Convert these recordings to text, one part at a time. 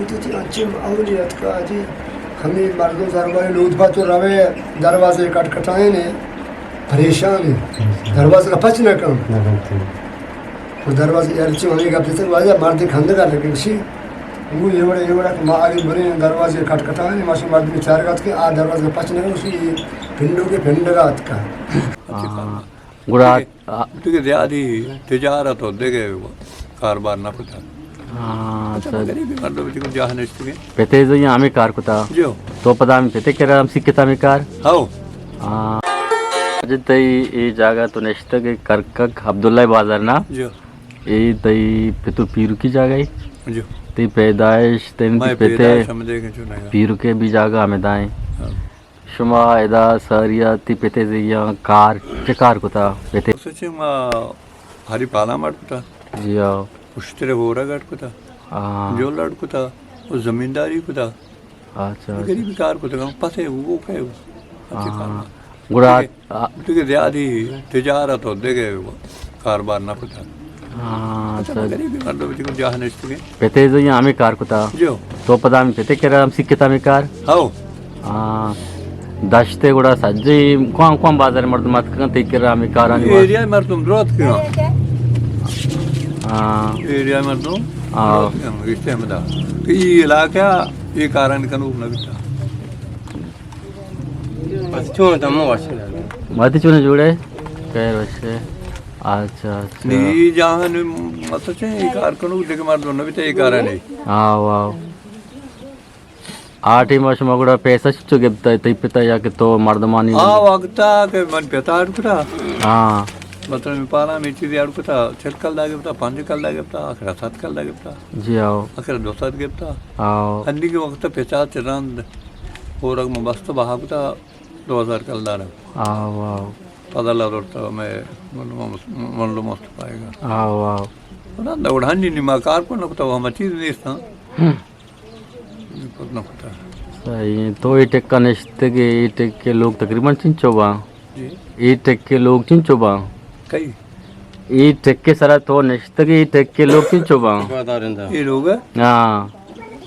تو چی انچیں اولی اتکا جی، ہمیں مردم دربارے لوٹ پا تو روے، دروازے کٹ کٹائیں نے، پریشان ہے، دروازے کا پچ نہ کم۔ اور دروازے یار چی ہمیں گپ دیتے، واجہ مرد کھندگا لگے اسی، وہ یہ بڑے، یہ بڑا کہ ما آگے بنے، دروازے کٹ کٹائیں نے، ماشی مرد بیچارے گا کہ آ دروازے کا پچ نہ کم، اسی پنڈو کے پنڈگا اتکا۔ ہاں۔ گڑا ٹھیک ہے۔ آ، ٹھیک ہے، زیادہ تجارت و دیگه کاروبار نہ کتا۔ ہاں، اچھا، اچھا۔ غریبی مردم چکو جاہ نشتگے۔ پتے زئی ہمیں کار کتا۔ جو۔ تو پدا ہمیں پتے کرا ہم سکتا ہمیں کار۔ ہاؤ۔ ہاں۔ اج تئی اے جاگہ تو نشتگ کرکک عبداللہ بازار نا؟ جو۔ اے تئی پتو پیرکی جاگہ ہے؟ جو۔ تئی پیدائش، تئی میں پتے پیدائش ہم دیگه چو نہ۔ پیرکے بھی جاگہ ہمیں دائیں۔ ہاں۔ شما ادا ساری ء تی پتے زیاں کار، چہ کار کتا پتے؟ سچے ما ہری پالام اڈ کتا۔ جی ہاں۔ اشترے ہورگ اڈ کتا۔ ہاں۔ جول اڈ کتا۔ و زمینداری کتا۔ اچھا، اچھا۔ غریبی کار کتا۔ پسے وہ کہے وہ۔ اچھے کار ہاں۔ نہ۔ گڑا ٹھیک ہے۔ آ، ٹھیک ہے، زیادہ تجارت و دیگه کاروبار نہ کتا۔ ہاں، اچھا، اچھا۔ غریبی مردم چکو جاہ نشتگے۔ پتے زئی ہمیں کار کتا۔ جو۔ تو پدا ہمیں پتے کرا ہم سکتا ہمیں کار۔ ہاؤ۔ ہاں۔ دشتے گڑا سجے کون کون بازار مردم اتکن تی کرا ہمیں کارانی واسطے؟ ایریا مردم درو اتکن۔ ہاں۔ ایریا مردم ہاں۔ درو اتکن، گشتے ہمدا۔ کہ یہ علاقہ یہ کاران کنوک نہ بیتا۔ بس چون تمو وش۔ ماتی چون جوڑے؟ خیر وش۔ اچھا، اچھا۔ نی جاہن مطلب چے کار کنو دگہ مردم نہ بیتا یہ کارا نہیں۔ ہاں، واو۔ آ ٹیم شما گڑا پیسہ چچو گپتا تئی پتا یا کہ تو مردمانی؟ آ وقتا کہ من پتا اڈ کتا۔ ہاں۔ مطلب میں پارا میں چیزی اڈ کتا، چل کل دا گپتا، پنج کل دا گپتا، آخر سات کل دا گپتا۔ جی آؤ۔ آخر دو سات گپتا۔ آؤ۔ انی کے وقت پچاس چراند ہورگ من بست بہا کتا دو ہزار کلدار۔ آؤ، آؤ۔ پدا لدرتا میں منڈو مست-، منڈو مست پائے گا۔ آؤ، آؤ۔ نہ، نہ، وڑ ہنی نی ما کار کو نہ کتا، ہم چیز نیستا۔ ہم۔ کت نہ کتا۔ صحیح۔ تو اے ٹکا نشتگے، اے ٹکے لوگ تقریباً چنچو با؟ جی۔ اے ٹکے لوگ چنچو با؟ کئی؟ اے ٹکے سرا تو نشتگے، اے ٹکے لوگ چنچو با؟ اے لوگ؟ ہاں۔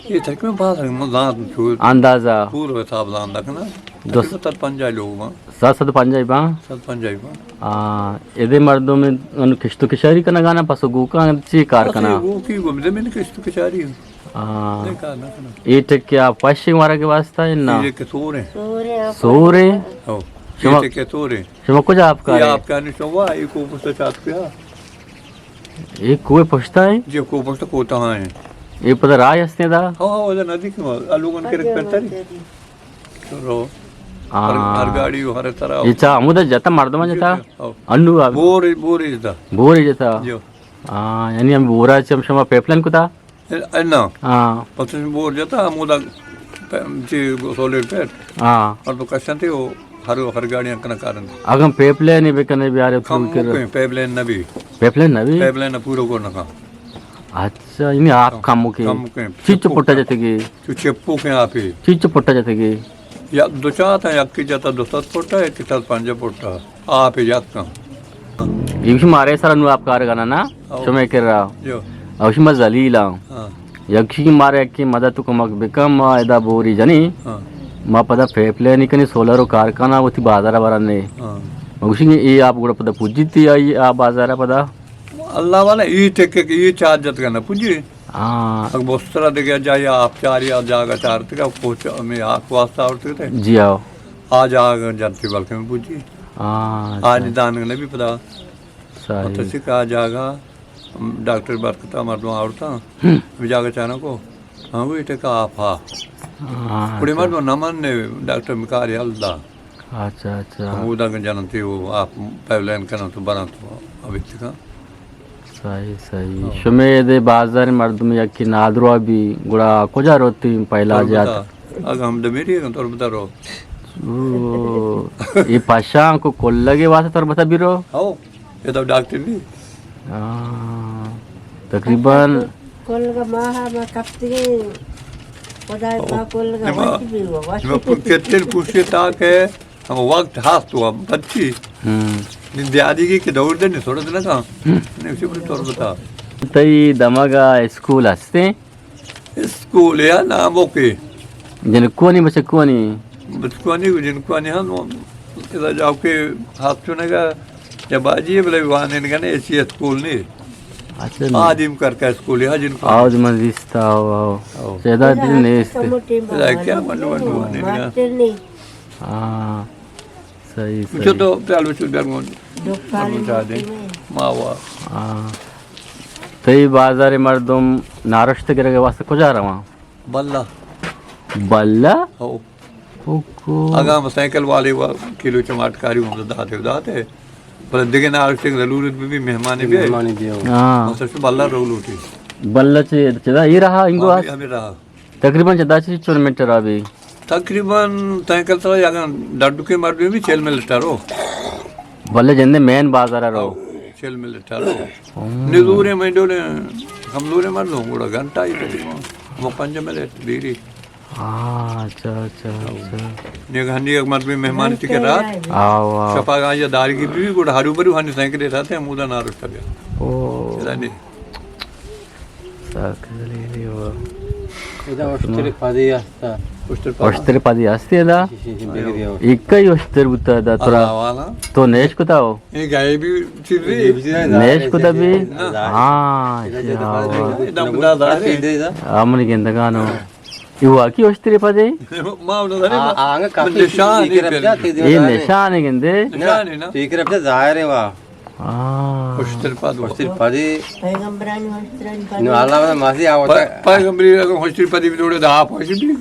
اے تقریباً باز ہیں، من زانت چو اندازہ۔ پورو حساب زانت نہ کنا۔ دو تقریباً سد پنجاہ لوگ با۔ سد، سد پنجاہ با؟ سد پنجاہ با۔ ہاں، ادے مردم انو کشت و کشاری کنگانا، پس و گوکاں چی کار کنا؟ گوکی گم زمین کشت و کشاری۔ ہاں۔ اے ٹکے آپ پشی مارگ واسطہ ہے نا؟ اے ٹکے سور ہیں۔ سور ہیں؟ ہاں۔ شما، اے ٹکے سور ہیں۔ شما کجا آپ کا اے ہے؟ آپ کا نہیں شما، اے کو پشت چات پہ ہاں۔ اے کوہ پشتا ہے؟ جی، کوہ پشت کوتا ہیں۔ اے پتہ راہ ہستے دا؟ ہاں، ہاں، ادھر ندی کے وہاں، لوگن کے رکھ پڑتا نہیں۔ رو۔ ہاں۔ ہر، ہر گاڑی ہو، ہر طرح ہو۔ اے چا ہمودا جتا، مردم جتا؟ جی، جی، ہاں۔ انو آ بور، بور جتا۔ بور جتا۔ جو۔ ہاں، یعنی ہم بورا چم شما پیپ لائن کتا؟ اے، اے نا۔ ہاں۔ پتہ بور جتا، ہمودا پہ-، چی سولر پیٹ۔ ہاں۔ اور تو کشن تھے وہ ہر، ہر گاڑیاں کنا کارن۔ اگم پیپ لائن بکنے بیارے کم پور کر۔ مکیں، پیپ لائن نہ بھی۔ پیپ لائن نہ بھی؟ پیپ لائن نہ پورا کو نہ کام۔ اچھا، یعنی آپ کم مکیں۔ کم مکیں۔ چیچ پٹا جتے گے؟ تو چپو کے آپ ہی۔ چیچ پٹا جتے گے؟ یا دو چار تا، یک کی جتا دو سد پٹا، یک کی سد پنجا پٹا۔ آپ یک کم۔ ایوش مارے سر نو آپ کار گنا نا، ہاں۔ شمے کرا۔ جو۔ اوش ما ذلیل ہاں۔ ہاں۔ یکشی مارے کی مدد تو کمک بکم، ما ادا بوری جنی۔ ہاں۔ ما پدا پیپ لینی کنی سولر و کارخانہ وتی بازار برنے۔ ہاں۔ مگوشی اے آپ گڑا پدا پجیتی آئی آ بازار پدا۔ اللہ والا، ای ٹکے کہ ای چارج جت کرنا پجی۔ ہاں۔ اگر بسترا دگہ جایا آپ چاری آ جاگہ چارتگا، پوچ ہمیں آک واسطہ آورتگتے۔ جی آؤ۔ آ جاگہ جنتی بلکہ میں پجی۔ ہاں، آج اچھا۔ دانگ نبی پدا۔ صحیح۔ تو سکا جاگہ، ڈاکٹر برکتا مردم آورتا۔ ہم۔ ہمیں جاگہ چانا کو، ہاں، وہی ٹکا آپ ہا۔ ہاں، پڑے اچھا۔ مردم نمن نے ڈاکٹر مکاری حل دا۔ اچھا، اچھا۔ ہمودا کہ جننتی وہ آپ پیپ لائن کنن تو برن تو ابھی تکا۔ صحیح، صحیح۔ ہاں۔ شمے دے بازار مردم یکی نادروا بھی گڑا کجا روتی پہلا جات؟ تربتا۔ اگہ ہم دمیری اگہ تربتا رو۔ او، یہ پشان کو کلگے واسطے تربتا بھی رو؟ ہاؤ، یہ تو ڈاکٹر بھی۔ ہاں، تقریباً کلگا ماہ ما کپتگیں، خدا او، پاک کلگا نما، وش بھی ہوا، وش نما بھی۔ پکتر پوشی تاکہ ہم وقت ہست ہوا، بچی۔ ہم۔ نی دیادی کی کہ دور دے نی سوڑت نہ کام۔ ہم۔ نی اسی بڑی تربتا۔ تئی دمگا اسکول ہستے؟ اسکول یا ناموکے۔ جنکوانی بچکوانی؟ بچکوانی و جنکوانی ہم ادا جاؤ کے ہاتھ چونگا یا باجی ہے بلے وانین گنے ایسی اسکول نہیں۔ اچھا، نہیں۔ آدم کر کا اسکول یا جنکوانی۔ آج من زیستا ہو، ہو۔ او۔ سیدا دل نیست۔ ادا کیا منڈو منڈو وانین گا۔ ہاں۔ صحیح، چو صحیح۔ تو پیالو چو بیار گون۔ دکان مردم چاہ دے۔ ما وا۔ ہاں۔ تئی بازار مردم نارشت گرگ واسطے کجا رواں؟ بلہ۔ بلہ؟ ہو۔ اوکو۔ اگاں ہم سائیکل والے وا کلو چماٹ کاری ہم داتے داتے۔ پر دگہ نارشت ضرورت بھی، بھی مہمانی بھی۔ مہمانی بھی ہو۔ ہاں۔ مثلاً بلہ رو لوٹی۔ بلہ چے، چدا یہ رہا انگو ہمیں، ہمیں رہا۔ تقریباً چہ دہ چہ چل منٹ را بی؟ تقریباً سائیکل سرا یا اگاں ڈڈکے مردم بھی چل منٹ رو۔ بلے جندے مین بازار رو۔ ہاں، چل منٹ رو۔ ہم۔ نزورے میں ڈولے کمزورے مردم گوڑا گھنٹہ ہی تقریباً۔ وہ پنج منٹ دیری۔ ہاں، اچھا، اچھا، اچھا۔ یہ ہنی ایک مردم مہمان تھی کے رات۔ آو، آو۔ شپا گا یا داری کی بھی گوڑا ہرو برو ہنی سائیکل رہتے ہیں مودا نارشت بیا۔ او۔ چلا نہیں۔ ساک زلیلی و ادا اشتر پادی است۔ اشتر پادی۔ اشتر پادی است ادا؟ شی، شی، شی، بگری ہو۔ ایک ہی اشتر بوتا ادا ترا۔ اللہ والا۔ تو نیش کتا ہو؟ یہ گائے بھی چیز بھی۔ یہ بھی چیز ہے، نیش کتا بھی؟ نہ۔ ہاں، ادا جیسے ہاں۔ ادا بوتا ظاہر ہے۔ ہاں، من گندگانو۔ یہ واقعی اشتر پادی؟ ما ادا ظاہر ہے۔ آ، آنگا کافی نشان ہے۔ یہ نشان ہے گندے؟ نشان ہے نا؟ ایک رب ظاہر ہے وا۔ آ۔ اشتر پادو۔ اشتر پادی۔ پیغمبرانی اشترانی پادو۔ نو اللہ ماسی آوتا۔ پے-، پیغمبری اگر اشتر پادی بھی دوڑے دا آپ ہوشی بھی۔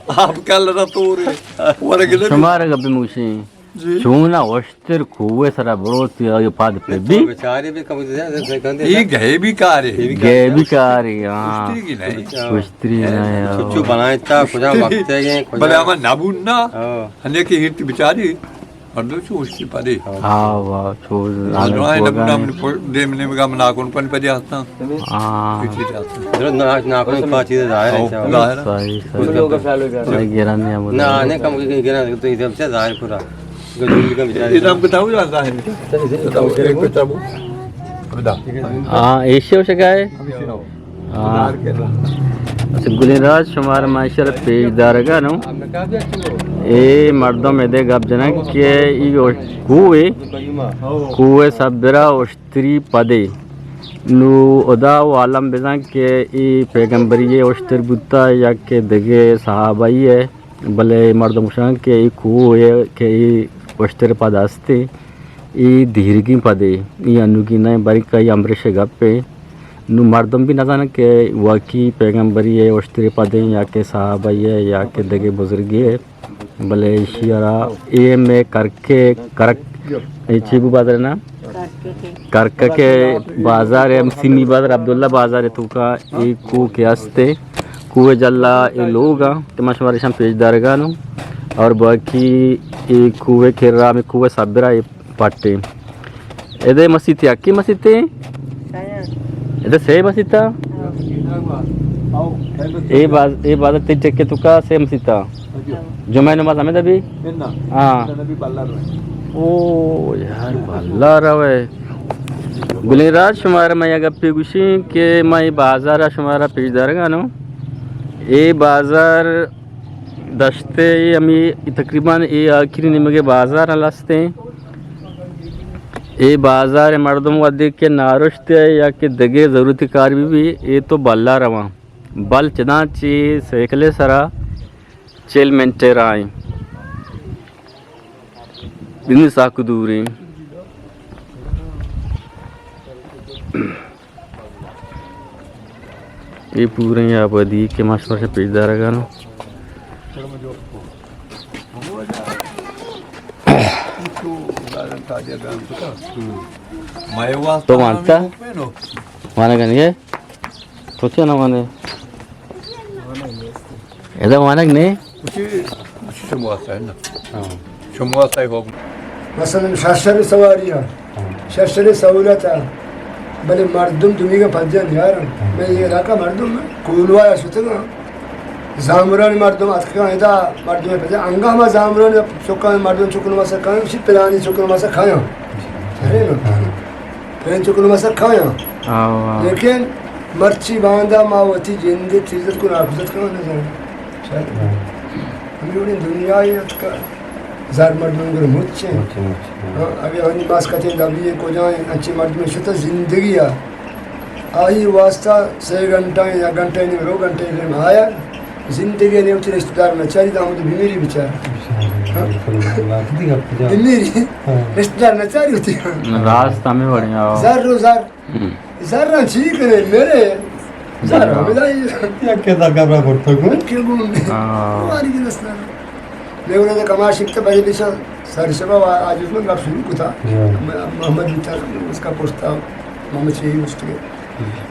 آپ کل را تورے۔ ورگلے۔ شمارا گپی موشی۔ جی۔ چونا اشتر کوے سرا بروتی آیو پاد پہ بی۔ بیچاری بھی کم دے، دے، دے، دے۔ یہ گئے بھی کارے۔ یہ بھی گئے بھی کارے، ہاں۔ اشتری کی نہیں۔ اشتری نہیں، ہاں۔ چو بنائے تا، کجا وقت ہے یہ، کجا۔ بلے ہمیں نبون نا۔ ہاں۔ ہنے کی ہیت بیچاری۔ مردم چو اشتری پادی۔ ہاں، واہ، چو مردم آئے نبون نام دیم نے مگا منا کون پن پدی آستا۔ ہاں۔ پیچھے جاتا۔ درست نہ، نہ کون پا چیز ظاہر ہے، او، کیا؟ ظاہر ہے۔ صحیح، صحیح۔ صحیح گران نہیں ہم۔ نہ، نہیں، کم گران تو ادھر سے ظاہر پورا۔ ادھر ہم بتاؤ جا ظاہر۔ بتاؤ، ایک بتاؤ۔ بتا۔ ہاں، ایشی ہو سکا ہے۔ ہاں۔ اچھا، گلیں راج شمار ما ایشی را پیش دارگا نو۔ اے مردم ادے گپ جنگ کہ ای کوہ، کوہ صبرا اشتری پدے۔ نو ادا و عالم بزن کہ ای پیغمبری اشتر بوتا یا کہ دگہ صحابہ ای ہے۔ بلے مردم گوشاں کہ اے کوہ ء کہ اے اشتر پد است ایں، اے دیرگیں پدے، اے انوگیں نہ، بلکہ اے امرش ء گپ ء۔ نوں مردم بھی نہ زاناں کہ واقعی پیغمبری ء اشتر پد ایں یا کہ صحابہ ء یا کہ دگہ بزرگے ء، بلے ایشی ء را اے مئے کرک ء، کرک، اے چی بو بازار نا؟ کرکک ء بازار ء، ہم سیمی بازار، عبداللہ بازار ء توکا اے کوہ کہ است ء، کوہ جلا اے لوگ ء کہ ما شمارا ایشاں پیش دارگا نوں۔ اور باقی اے کوہ کرا، ہمے کوہ صبرا اے پٹ ایں۔ ادے مسیت، یکے مسیت ایں؟ ادے سے مسیت ء؟ اے باز، اے بازار تی ٹکے توکا سے مسیت ء؟ جمعہ نماز ہمیں دبی؟ ہاں۔ او یار، بھلا روے۔ گلیں راج شمارا من یک گپے گوشیں کہ من اے بازار ء شمارا پیش دارگا نوں۔ اے بازار دشت ء، اے ہمے تقریباً اے آخری نیمگ ء بازار ء لست ایں۔ اے بازار ء مردم وھدے کہ نارشت ء یا کہ دگہ ضرورت کار بہ بی، اے تو بھلا رواں۔ بل چداں چہ سائیکل ء سرا چل منٹ ء راہ ایں۔ بنی ساکو دور ایں۔ اے پوریں آبادی کہ ما شمارا پیش دارگا نوں۔ تو وانتا؟ وانگا نئے؟ تو چیا نہ وانے؟ ادا وانگ نئے؟ اسی، اسی شمواستا ہے نا؟ ہاں۔ شمواستا ہے ہوگ۔ مثلاً شش شر سواری ہے۔ شش شر سہولت ہے۔ بلے مردم دومی کا پجن یار۔ میں یہ علاقہ مردم کولوایا شتگا۔ زامرانی مردم اتکگاں ادا، مردم پجن۔ انگا ہما زامرانی چکان مردم چکن مسا کھایاں، اسی پلانی چکن مسا کھایاں۔ ارے نا؟ پلانی چکن مسا کھایاں۔ آو، آو۔ لیکن مرچی باندا ما وتی جند ء چیزت کو ناکوزت کناں نزاناں۔ شاید ہمے وڑیں دنیا ء اتکا زر مردم گر مچ انت۔ مچ، مچ، ہاں۔ ہاں، اگہ آنی ماسکتیں دبی ء کجا انت، انچیں مردم شتہ زندگی ء آئی واسطہ سے گھنٹہ یا گھنٹہ نیم رو گھنٹہ نیم آیا زندگی ء وتی رشتہ دار نہ چاری، داں وتی بمیری بچار۔ بمیری۔ ہاں۔ رشتہ دار نہ چاری وتی۔ راست ہمے وڑیں، ہاں۔ زر رو زر۔ ہم۔ زراں چی کنے میرے؟ زر ہمے دائی۔ یک کے در گبرا برتگ گوں۔ کے گوں۔ ہاں۔ ہماری گرسنا۔ میں انہوں نے کماشی تے بڑے پیسہ سر شبا وا-، آج اس میں گپ شروع کتا۔ ہاں۔ م-، محمد بیتا اس کا پوستا، محمد شہید اس کے۔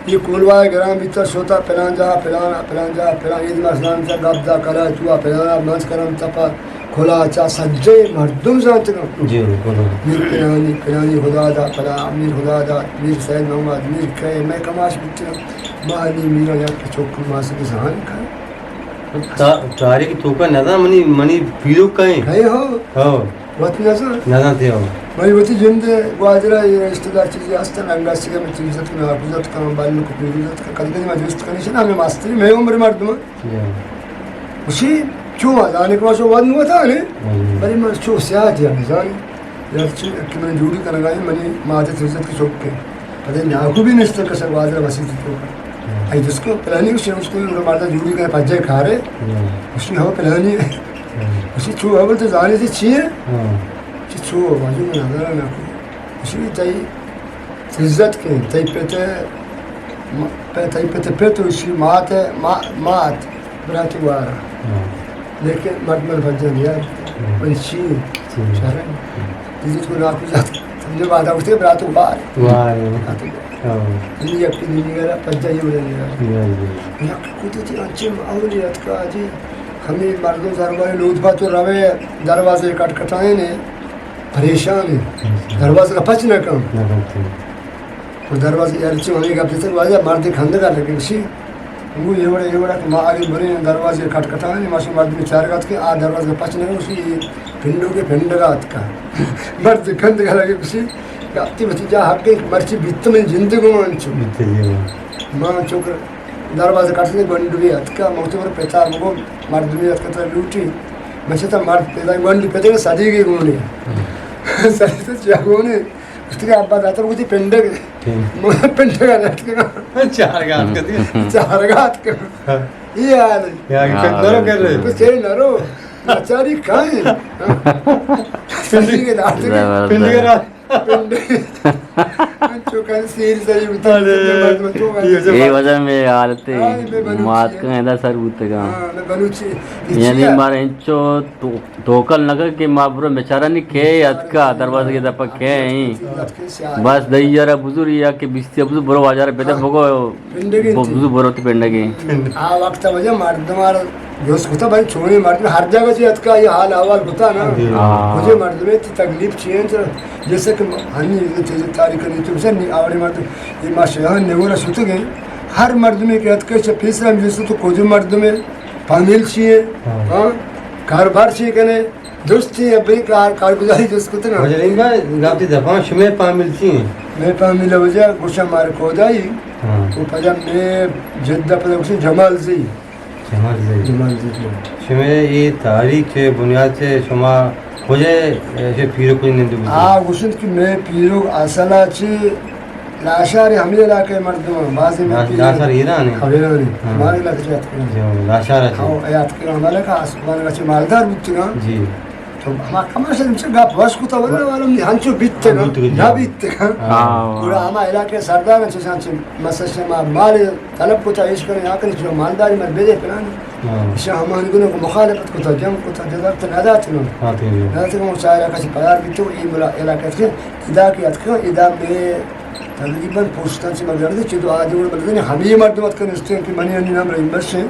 یہ کولواہ گران بیتا، شوتا پلان جا، پلان، پلان جا، پلان، یہ دماغ سلام تا گپ دا کلا تو پلان منز کرم تپا۔ کلا چا سجے مردم زانتگاں۔ جی، بالکل۔ میر پلانی، پلانی خدا دا، پلا میر خدا دا، میر سید محمد، میر کئے، مئے کماش بیتگاں۔ ما نی میرا یک چوک ماسک زان کئے۔ تا-، تاریخ توکا نزان منی، منی پیرو کئے۔ کئے ہو؟ ہو۔ وت نزان۔ نزان تے ہو۔ منی وتی جند گواجرا یہ رشتہ دار چیزی ہستن، رنگا سگا میں چیز زد کن، آکو زد کن، بالو کو پیرو زد کن، کدی کدی ما جست کنی شنا، ہمیں ماستری، میں عمر مردم۔ یا۔ گوشی، چو زانے کہ ما شو واد نو تھا نے؟ ہم۔ بلے من چو سیاہ دیا نزانے۔ یار چی کہ من جوڑی کنگا ہے، منی مادت عزت کی چوک کے۔ پتہ ناکو بھی نشتر کسر وادر وسیع تو۔ ہم۔ اے جس کو پلانی اس اس کو مادت جوڑی کنے پجے کھارے۔ ہم۔ اس نے ہو پلانی۔ ہم۔ اس چو اول تو زانے سے چی ہے؟ ہم۔ چی چو واجو نظر ناکو۔ اس تئی عزت کن، تئی پت ء م-، پ-، تئی پت ء پت و اشی مات ء ما-، مات، برات ء گوارا۔ ہاں۔ لیکن مرد من پجا نیار، ہاں۔ من چی؟ چی؟ شرم۔ ہاں۔ عزت کو ناکو زات، سمجھے بات آ گوشتے برات ء گوار۔ گوار۔ برات ء گوار۔ ہاں۔ دنیا کی دنیا را پجا یہ بڑا نیار۔ نیار، نیار۔ یک کتی تی انچے اولی اتکا جی، ہمیں مردم زربائے لود پا تو روے، دروازے کٹ کٹائیں نے۔ پریشان انت۔ ہم۔ دروازگ ء پچ نہ کنت۔ نہ کنت۔ و دروازگ ء ہرچی ہمے گپ جتگ، واجہ مردے کندگ ء لگے گشی، گوں اے وڑ ء اے وڑ ء کہ ما اگن بریں دروازگ ء کٹ کٹانے، ما شما مردم چارگ ء اتکیں، آ دروازگ ء پچ نہ کنت، گشی اے پنڈوک ء پنڈگ ء اتکا۔ مرد کندگ ء لگے گشی کہ اتی وتی جاہ حق انت، مرچی بیت من جند گوں انچو۔ بیت جی ہاں۔ ما چوکر دروازگ ء کٹ کنت، گونڈوے اتکا، ما گوشت برو پتا بگو، مردمے اتکا ترا لوٹی۔ من چتا مرد پیدا، گونڈو پتر صدیقی گونے۔ ہم۔ صدیق تو چیا گونے؟ گوشت کہ ابا داتر گوشتی پنڈگ۔ ہم۔ من پنڈگ ء اتکگاں۔ چارگا اتکگاں۔ چارگا اتکگاں۔ ہاں۔ اے حال۔ یا کہ نرو کر رہے۔ بس اے نرو۔ ناچاری کائیں۔ پنڈگ ء داتر۔ زبردست۔ پنڈگ ء را-، پنڈگ۔ چوکان سیر سری بوتا۔ ارے۔ اے وجہ میں حالت ہاں، میں بلوچی مات کا ادا سر بوتگا۔ ہاں، میں بلوچی۔ یعنی مارے انچو تو توکل نہ کن کہ ما برو بیچارہ نی کئے اتکا، دروازگ ء دپا کئے ایں۔ بس دئی ہزار بزور یا کہ بیست بزور برو واجہ ء پدا بگو، بزور برو تو پنڈگے۔ آ وقت وجہ مردم آر جست کتا بھائی چونے مردم ہر جگہ چی اتکا یہ حال احوال کتا نا۔ ہاں۔ مجھے مردم تی تکلیف چی انت جیسے کہ ہنی تاریخ نی تو بسن نی آوڑے مردم یہ ما شیہان نگورا شتگے ہر مردمے کہ اتکا چہ پیسرا جست تو کجو مردمے فامیل چی ہے؟ ہاں۔ ہاں؟ کاروبار چی کنے؟ درستی ہے، بے کار، کارگزاری جست کتنا۔ واجہ رحیم بھائی، گپتی دفعہ شمے فامیل چی ہیں؟ میں فامیل وجہ گوشا مار کودائی۔ ہاں۔ وہ پدا میں جدہ پدا گوشا جمال زی۔ جمال زی۔ جمال زی۔ شمے یہ تاریخ چے بنیاد چے شما کجے، اے، چے پیرو کجے نندو بودی؟ آ، گوشت کہ میں پیرو اصلا چے لاشار ہمے علاقہ ء مردم آں، بازیں مئے لاش-، پیر لاشار ایران ء؟ ہاں، ایران ء۔ ہاں۔ ہمارے علاقہ چہ اتکگاں۔ جو لاشار ء چہ؟ ہاں، اے اتکگاں، ہمارے علاقہ آسمان ء چہ مالدار بوتگاں۔ جی۔ تو ہما کماش ہم چہ گپ وش کتا، ولے، ولے، نی ہنچو بیتگاں، ہاں، بوتگاں، جی۔ نہ بیتگاں۔ ہاں۔ گڑا ہما علاقہ سردار چہ شان چہ مسئلہ شما مال طلب کتا، ایش کرے، آ کرے، جو مالداری مر بدے پلان۔ ہاں۔ ایشاں ہمانی گناہ کو مخالفت کتا، جنگ کتا، جزا تو ندات نو۔ ہاں، ٹھیک ہے۔ ندات نو، شاعر کسی پیار بیتو، ای ملا علاقہ سے، ادا کی اتکا، ادا میں تقریباً پشتن سے مگر دے، چدو آدی گڑ بلدن، ہمیں مردم اتکن استیں کہ منی انی نام رحیم بخش ہیں۔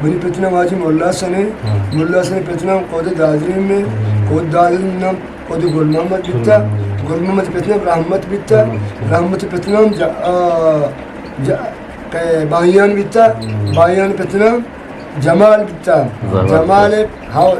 منی پتنا واجی ملا حسن ہیں۔ ہاں۔ ملا حسن پتنا قود دادری میں، ہاں۔ قود دادری نام قود گل محمد بیتا۔ گل محمد۔ گل محمد پتنا رحمت بیتا۔ رحمت بیتا۔ رحمت پتنا جا-، آ، جا-، کہ بایان بیتا، ہم۔ بایان پتنا جمال بیتا۔ زبردست۔ جمال، ہاں،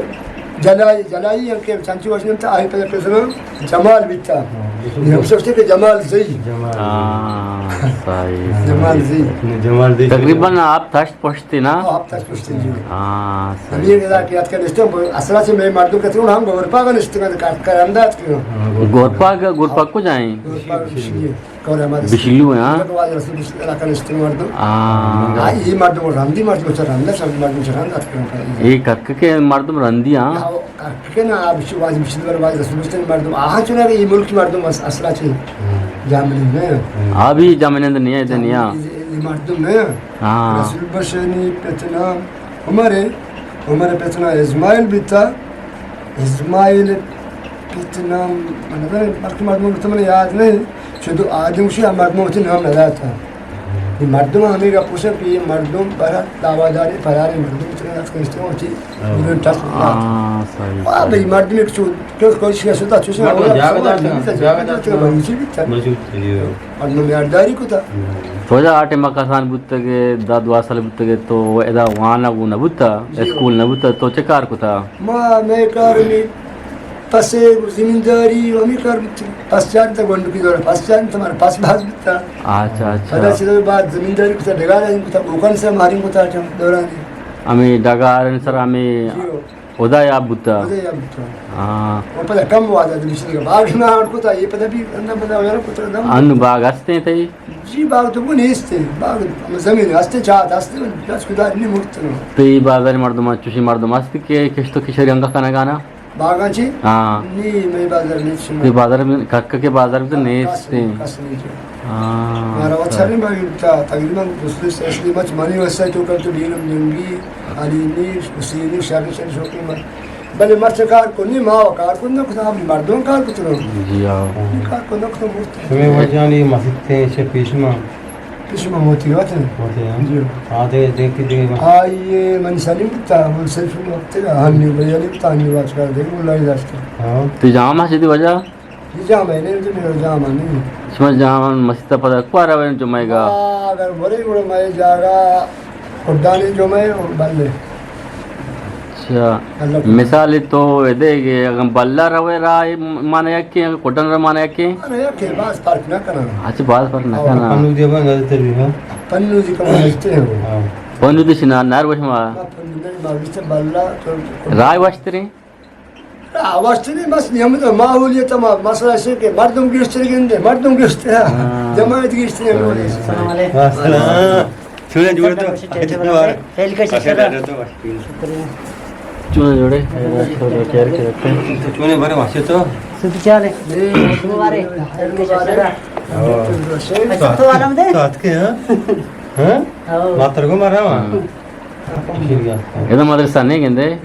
جلائی، جلائی ہم کہ چنچو وش نمتا، آئی پدا پسنا جمال بیتا۔ ہاں، یہ ہم سوچتے کہ جمال زئی۔ جمال زئی۔ ہاں، صحیح، جمال صحیح۔ زئی۔ تقریباً آپ تشت پشتی نا؟ ہاں، آپ تشت پشتی جی۔ ہاں، صحیح۔ ہمیں ادا کہ اتکا نشتم، اصلا سے میں مردم کتوں ہم گورپا کا نشتم، کرندہ اتکا۔ ہاں، گورپا کا، گورپا کو جائیں؟ گورپا کا بشلی۔ کور احمد بشلو، ہاں۔ تو واجہ رسول بشلو علاقہ نشتن مردم۔ ہاں۔ ہاں، یہ مردم رندی، مردم چہ رندہ، سب مردم چہ رندہ اتکن۔ یہ کک کے مردم رندی، ہاں۔ ہاں، کک کے نا، آپ شو واجہ بشلو، واجہ رسول بشلو مردم۔ آہاں چنا یہ ملک مردم اس-، اصلا چے۔ ہاں۔ جامنی میں۔ ہاں، بھی جامنند نہیں ہے، ادھر نہیں ہے۔ یہ مردم میں۔ ہاں۔ رسول بشلو پتنا عمر، عمر پتنا اسماعیل بیتا۔ اسماعیل پتنا، من نظر، وقت مردم تو من یاد نہیں۔ چہ دو آدم شی ہم مردم وتی نام نداتا۔ یہ مردم ہمیں گپ پوچھا کہ یہ مردم برا دعوادار فرار مردم اتنا نفس کنشتے ہوتی۔ ہاں۔ مردم ٹس۔ ہاں، صحیح، واہ، صحیح۔ بھئی، مردم ایک چو-، کس کوئی شیعہ شدہ چوشے مردم ہوا جاگہ سوال داتا، نہیں، جاگہ داتا۔ مردم چی بیتا؟ مردم چی بیتا؟ مردم یارداری کتا۔ تو جا آٹے مکسان بوتگے، دہ دوازدہ سال بوتگے، تو ادا وانگ نہ بوتا، جی۔ اسکول نہ بوتا، تو چے کار کتا؟ ما، مئے کار ہمے پسے گوں زمینداری و ہمے کار بوتگ۔ پس چارتگ گونڈوکی دورا، پس چارتگ مارا پس باز بوتا۔ اچھا، اچھا۔ پدا چہ بعد زمینداری کتا، ڈگار ہم کتا، بوکن سے مارین کتا چم دورانی۔ ہمے ڈگار سر ہمے جی ہو۔ ہدا یاب بوتا۔ ہدا یاب بوتا۔ ہاں۔ و پدا کم وعدہ دے بشنگا باغ نہ آڑ کتا، یہ پدا بھی اندر پدا وغیرہ کتا دم۔ انو باغ ہستے تئی؟ جی، باغ تو کو نیست ہے۔ باغ ہم زمین ہستے، چاہت ہستے، بس خدا نہیں مرتنا۔ تئی بازار مردم، چوشی مردم ہست کہ کشت و کشاری انگا کنگانا؟ باغاں چی؟ ہاں۔ نی، مئے بازار نیست شما۔ تئی بازار میں، کک کے بازار میں تو نیست ہے۔ کس نہیں، کس نہیں۔ ہاں۔ مارا وت سر میں تا تقریباً دوسرے سے اصلی مچ منی وسائل تو کر تو بیرم جنگی، علی نی، حسینی، شر شر شوقی مچ۔ بلے مرچ کار کنی، ما و کار کن نہ کتا، ہم مردم کار کتنو۔ جی ہاں۔ کار کن نہ کتا مرت۔ شمے وجانی مسیت ہیں، شے پیش ما۔ پیش ما موتی وطن۔ موتی ہیں۔ جی۔ آ دے، دے کی دے۔ آئیے من سلیم بتا، من سلف وقت ہنی بجلی بتا، ہنی واچ کار دے، ملائی داشت۔ ہاں۔ تو جام مسیت وجہ؟ جی جام ہے، نہیں تو میرا جام نہیں۔ شما جام مسیت پدا کوارا وین جمعہ گا؟ آ، اگر بری گڑا مئے جاگہ کڈانی جمعہ اور بلے۔ اچھا۔ اللہ کو۔ مثال تو دے گے، اگر بلہ روے را مانا یکے، اگر کڈن را مانا یکے؟ مانا یکے، باز فرق نہ کنا۔ اچھا، باز فرق نہ کنا۔ پنو دی بان غلط بھی ہاں۔ پنو دی کم غلط ہو۔ ہاں۔ پنو دی شنا نار وش ما۔ ما پنو دی ما وش بلہ تو۔ رائے وشتریں؟ آ، وشتنی بس نیمت ماحولیت ما مسئلہ سے کہ مردم گیشتر گندے، مردم گیشتر، ہاں۔ جماعت گیشتر ہے۔ السلام علیکم۔ السلام۔ چونے جوڑے تو؟ پہل کا شکر ہے۔ شکریہ۔ چونے جوڑے؟ خیر کرتے ہیں۔ چونے بارے واسطے تو؟ سب چالے۔ مبارک۔ پہل کا شکر ہے۔ اچھا، تو آرام دے۔ ساتھ کے، ہاں؟ ہاں؟ ہاں۔ ماتر کو مارا ہوا؟ ہاں۔ ادا مدرسہ نہیں گندے؟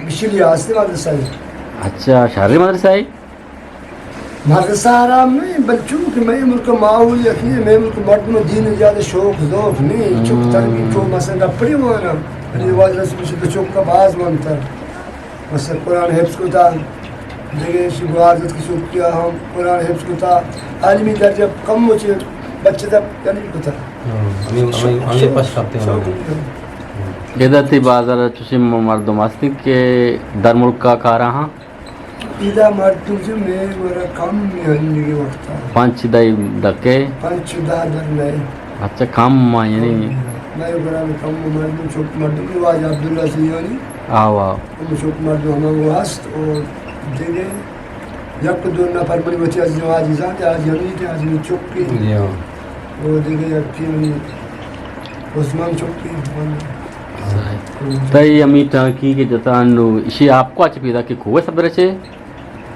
بشلی آستے مدرسہ ہے۔ اچھا، شہری مدرسہ ہے؟ مدرسہ آرام نہیں، بل چونکہ مئے ملک ماحول یکی ہے، مئے ملک مردم دین زیادہ شوق ذوق نہیں، چک تربیت کو مثلاً گپڑی وانا، علی واجہ رسول سے تو چک کا باز مانتا۔ مثلاً قرآن حفظ کتا، دیگه شی گوار زد کہ چک کیا ہم قرآن حفظ کتا، عالمی درجہ کم مچے بچے تک یعنی کتا۔ ہاں، ہمیں، ہمیں، ہمیں پس کرتے ہیں۔ شوق نہیں۔ ادا تئی بازار چوشیں مردم ہستی کہ در ملک کا کارا ہاں؟ ادا مردم چہ مئے گورا کم ہنیگے وقتا۔ پنچ دہ دکے؟ پنچ دہ در نئے۔ اچھا، کم ما یعنی؟ مئے گورا کم مردم، چک مردم واجہ عبداللہ سیانی۔ آوا۔ ہم چک مردم ہمانگو ہست اور دیگه یک دو نفر منی وتی عزیز و عزیزان، حاجی حمید، حاجی چکی۔ جی ہاں۔ او دیگه یکی منی عثمان چکی، من۔ تئی ہمے ٹانکی کہ جتا انو، اشی آپ کو اچ پیدا کہ کوہ سبرچے؟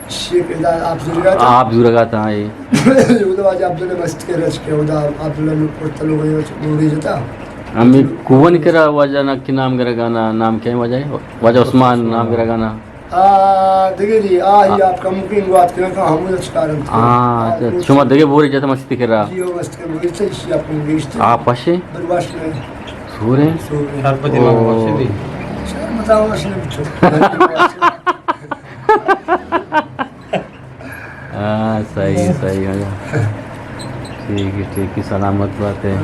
شیخ ادا آپ زورگا تا۔ آپ زورگا تا، اے۔ ادا واجہ عبداللہ مسجد کے رچ کے، ادا عبداللہ نو پرتلو گئے، نوری جتا۔ ہمے کوہن کرا واجہ نا کی نام گرگانا، نام کیا واجہ؟ واجہ عثمان نام گرگانا۔ آ، دگہ جی، آ، ہی آ۔ آپ کم کی انگوات کرا کا ہمود اچکارن۔ ہاں، آ، اچھا، شما دگہ بوری جتا مسجد کرا؟ جی، او مسجد کے بوری سے اسی آپ کو گیشتے۔ آ، پشے؟ بل واش نہیں۔ سورے؟ سورے۔ شر پتی مانگو بخشے بھی۔ شر متا واش نہیں بچو۔ ہاں، صحیح، صحیح، ہاں۔ ٹھیک ہے، ٹھیک ہے، سلامت بات ہے۔